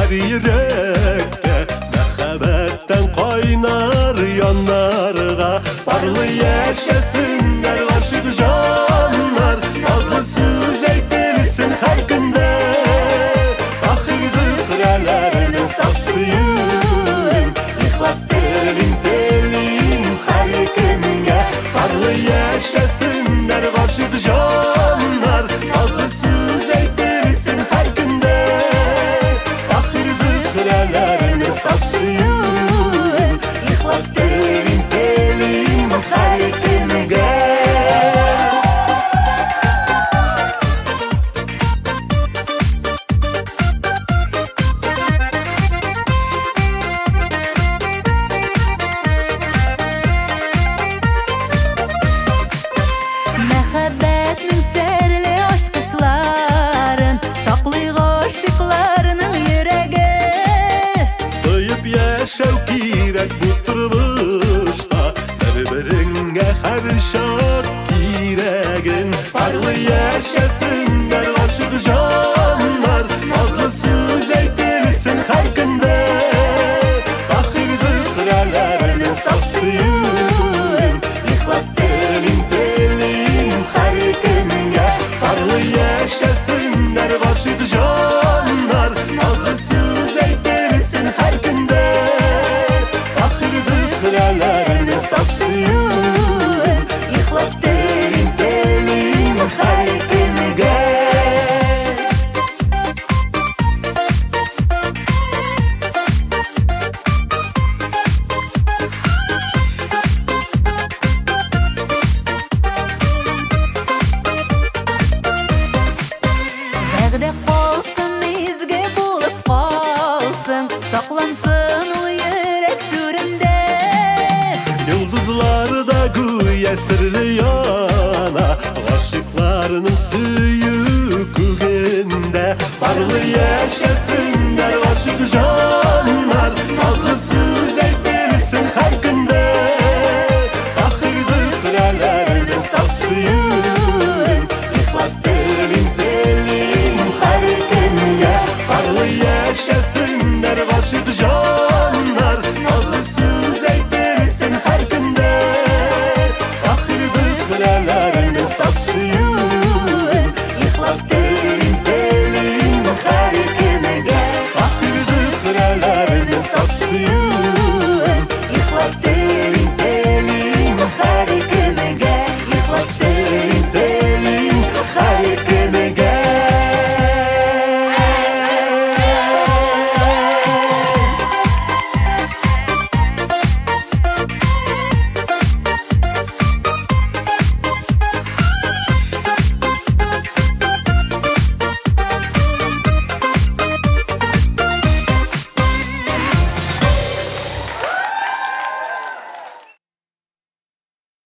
һәр йөрәктә, мәхәббәттән кайнар яннарга. Парлы яшәсеннәр гашыйк җаннар, назлы сүз әйтелсен һәр көндә. Таһир Зөһрәләрнең саф сөюен ихлас телим, телим һәр кемгә. Парлы яшәсеннәр гашыйк җаннар, назлы сүз әйтелсен һәр көндә. Таһир Зөһрәләрнең саф сөюен ихлас телим, телим һәр кемгә. Мәхәббәтнең серле ачкычларын саклый гашыйкларның йөрәге. Тоеп яшәү кирәк бу тормышта, бер-береңә һәрчак кирәген. Парлы яшәсеннәр гашыйк җаннар, назлы сүз әйтелсен һәр көндә. Таһир Зөһрәләрнең саф сөюен ихлас телим, телим һәр кемгә. Парлы яшәсеннәр гашыйк җаннар, назлы сүз әйтелсен һәр көндә. Таһир Зөһрәләрнең саф сөюен ихлас телим, телим һәр кемгә. Вәгъдә калсын, изге булып калсын, саклансын ул йөрәк түрендә. Йолдызлар да гүя серле яна, гашыйкларның сөю күгендә. Парлы яшәсеннәр гашыйк җаннар, назлы сүз әйтелсен һәр көндә. Таһир Зөһрәләрнең саф сөюен ихлас телим, телим һәр кемгә. Парлы яшәсеннәр гашыйк җаннар,